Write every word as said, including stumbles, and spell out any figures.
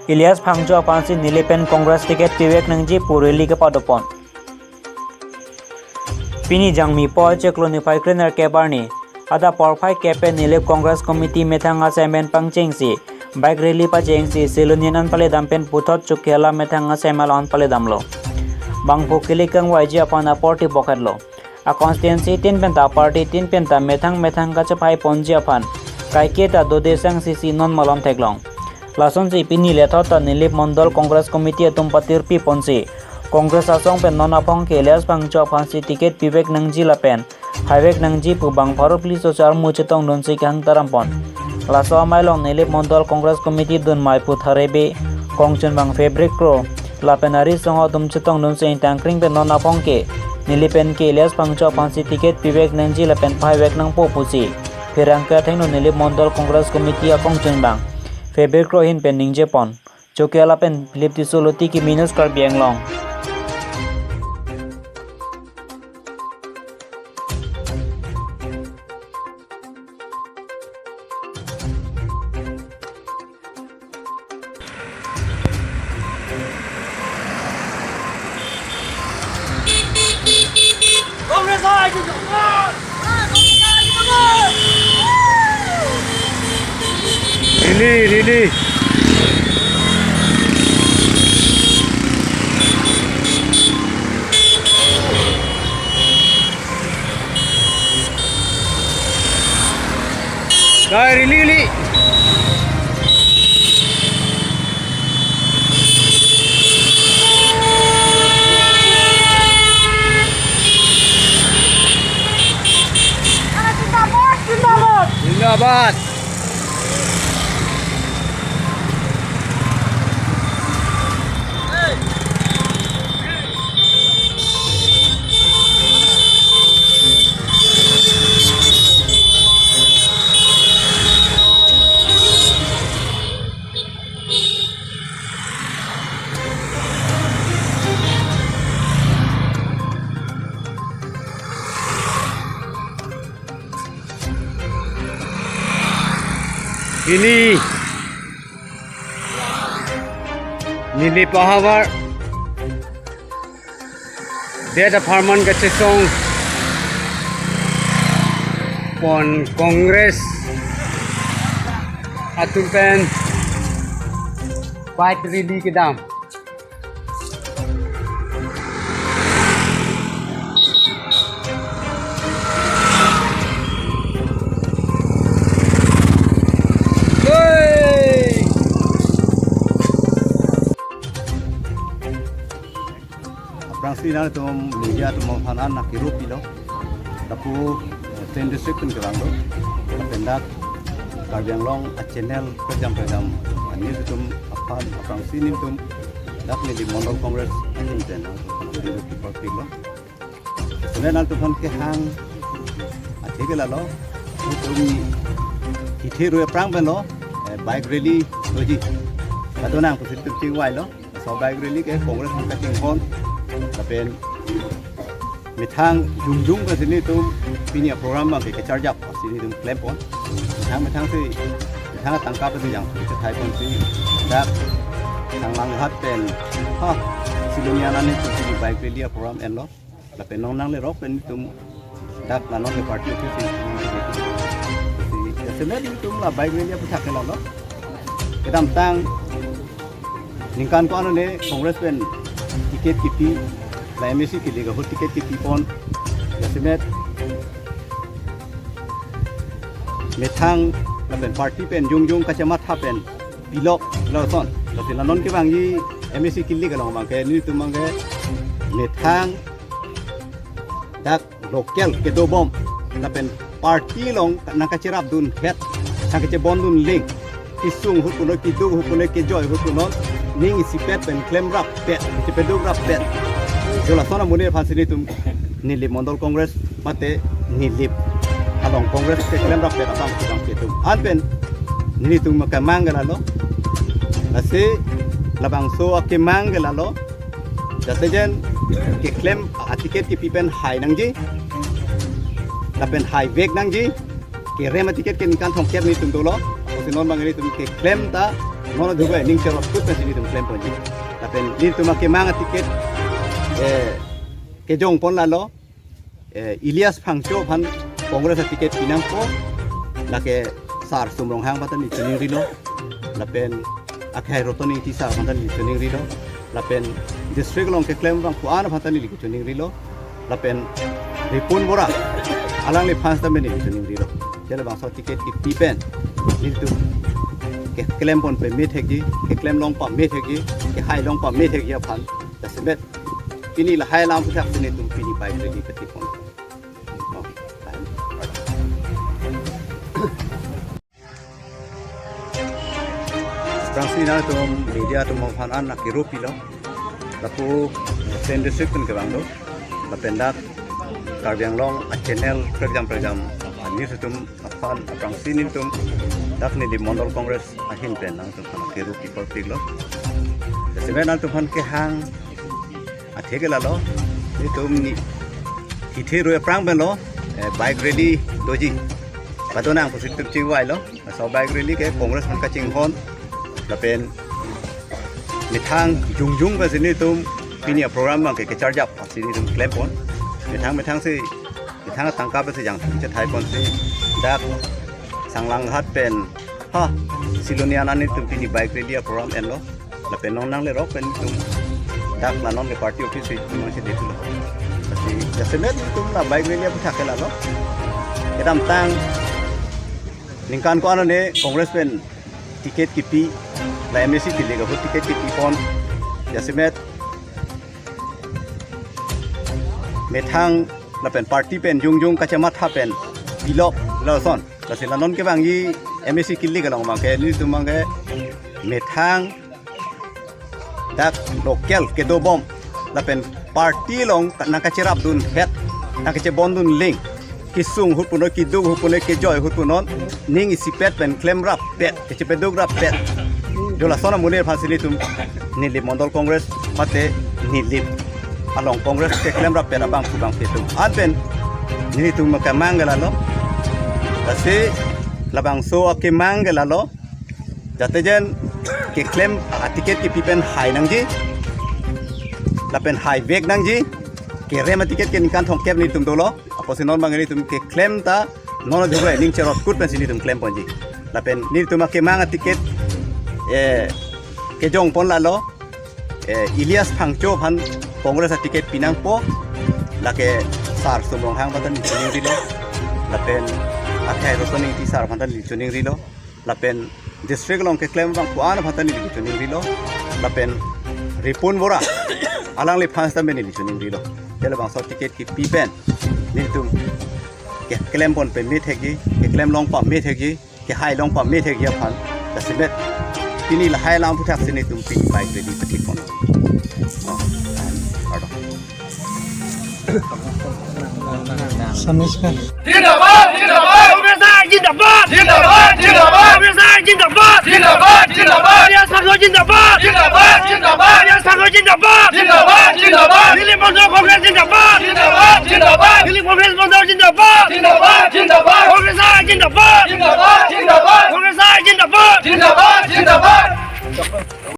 Elias Phangcho aphansi neli pen Congress ticket pivek nangji pu rally kepadopon. Pini Jangmi po chiklo niphai krenerkep arni, adap porphai kep pen Nilip Congress Committee methang asai amen pangchengsi, bike rally pachengsi, Silonian an paledam pen puthot Chokihola methang asai amen along paledamlo. Bangphu kelikang waiji aphan apor tibokhetlo. A constituency tin penta, party tin penta methang methang kachephai ponji aphan kaiketa dode sang sisi non malom theklong. Lasonsi pini lethot ta Nilip Mondol Congress Committee atum patirpi ponsi, Congress asong pen non aphong ke Elias Phangcho aphansi ticket pivek nangji lapen haivek nangji pu bang pharo phli so armu chetongdunsi kehang tarampon. Laso amei along Nilip Mondol Congress Committee dunmai pu Thare Bey, kongchunbang Fabric Kro, lapen ari song atum chetongdunsi ingtangkring pen non aphong ke Nilip pen ke Elias Phangcho aphansi ticket pivek nangji lapen pahaivek nangpo pusi pherangke athengno Nilip Mondol Congress Committee akongchunbang Fabric Kro ahin pen ningjepon. Chokihola pen Philip Tisso Loti Kimi News Karbi Anglong. Rally, rally. Dai, rally, rally. Zindabad, zindabad. Zindabad. Pini Nilip ahavar det apharman kachesongpon Congress atum pen bike rally kedam. Aphrangsi nangtum media atum aphan an nangkiru pilo. Lapu, eh, ten district pen kelang do. Lapen dak Karbi Anglong a channel kejam kejam a news atum aphan aphrangsi nelitum dak Nilip Mondol Congress ahin pen nangtum kiru pilo. Sene nangtum aphan kehang athe ke lalo, nelitum kethe ru aphrang pen lo, eh, bike rally doji. Kadonang pusi nelitum chingvailo. Laso bike rally ke Congress nangkachingpon. Lapen methang jongjong ke si nelitum pini a program abang ke kecharjap si nelitum klempon. Methang methang si, methang tangka pen si jang kethaiponsi dak Thanglanghat pen, ha, Silonian an nelitum pini bike rally a program enlo. Lapen non nanglerok pen nelitum dak la non le party office si, si, si, si, nelitum la bike rally aputhak ke lalo. Kedamtang ningkan ko-an ne Congress pen ticket kipi, la M A C kilik ahut ticket kipipon, jasemet methang lapen party pen jongjong kachematha pen pilok lason. Lasi la non kevangji M A C kilik along abang ke nelitum abang ke methang dak local kedobom lapen party along nangkacherapdun het, nangkachebondun link, kesung ahut punon, keduk ahut punon, kejoi ahut punon, ning isipet pen klemrappet, kachepeduk rappet. Jo lason amonit aphansi nelitum Nilip Mondol Congress mate Nilip along Congress keklemrappet abang kedam ketum. Anpen nelitum kemang ke lalo. Lasi labangso akemang ke lalo. Jasejen keklem a ticket kipi pen hai nangji, lapen haivek nangji, kerem a ticket ke ningkan thomkep nelitum dolo. Pusi non abang nelitum keklem ta Non aduk bai ning cherot kut pensi nelitum klemponji. Lapen nelitum akemang aticket, eh, kejongpon lalo, eh, Elias Phangcho aphan Congress aticket pinangpo, lake Sar Sum Ronghang aphan ta neli choningrilo, lapen akhai Ratan Engti sar aphan ta neli choningrilo, lapen district along keklem abang ko-an aphan ta neli choningrilo, lapen Ripun Bora alangliphan sitame neli choningrilo. Che labangso ticket kipi pen nelitum keklemponpe methekji, keklem longpa methekji, kehai longpa methekji aphan. Jasemet pini lahai alam aphuthaksi nelitum pini bike rally pathekpon. Oh, tahan. Aphrangsi nangtum media atum aphan an nangkiru pilo. Lapu, eh, Sen District pen kevang do. Lapen dak Karbi Anglong a-channel prekjam prekjam a-news atum aphan aphrangsi nelitum dak Nilip Mondol Congress ahin pen nangtum aphan kiru kipor piklo. Jasemet nangtum aphan kehang athe ke lalo, nelitum ni hithe rui aphrang pen lo, eh, bike rally doji. Padonang pusi nelitum chingvailo. Laso bike rally ke Congress aphan kachinghon. Lapen methang jongjong pensi nelitum pini a-program abangke kecharjap si nelitum klempon. Methang methangsi, methang tangka pensi jangthu chethaipon si dak Sanglanghat pen ha Silonijan an nelitum pini bike rally a-program enlo. Lapen non nanglerok pen nelitum dak la non ke party office si nelitum si dethulo. Lasi jasemet nelitum la bike rally aputhak ke lalo. Kedamtang ningkan ko-an ne Congress pen ticket kipi, la M A C kilik ahut ticket kipipon. Jasemet methang lapen party pen jongjong kachematha pen pilok lason. Lasi la non kevangji M A C kilik along abangke nelitum abangke methang dak local kedobom lapen party along nangkacherapdun het, nangkachebondun link, kesung ahut punon, keduk ahut punon, kejoi ahut punon, ning isipet pen klemrappet, kachepeduk rappet. Jo lason amonit aphansi nelitum Nilip Mondol Congress mate Nilip along Congress keklem rappet abang kubang ketum an pen nelitum kemang ke lalo. Lasi labangso akemang ke lalo. Jate jen keklem a-ticket kipi pen hai nangji, lapen haivek nangji. Kerem a-ticket ke ningkan thomkep nelitum dolo. Apotsi non abang nelitum keklem ta non aduk bai ning cherot kut pensi nelitum klemponji. Lapen nelitum akemang a-ticket, eh, kejongpon lalo, eh, Elias Phangcho aphan Congress a-ticket pinangpo, lake Sar Sum Ronghang aphan ta neli choningrilo, lapen akhai Ratan Engti sar aphan ta neli choningrilo, lapen district along keklem abang ko-an aphan ta neli choningrilo, lapen Ripun Bora alangliphan sitame neli choningrilo. Che labangso ticket kipi pen nelitum keklemponpe methekji, keklem longpa methekji, kehai longpa methekji aphan. Jasemet pini lahai alam aphuthaksi nelitum pini bike rally pathekpon. Oh, pardon. Samis ka. Zindabad, zindabad. Congress I zindabad. Zindabad, zindabad. Congress I zindabad. Zindabad, zindabad. Elias Phangcho zindabad. Zindabad, zindabad. Elias Phangcho zindabad. Zindabad, zindabad.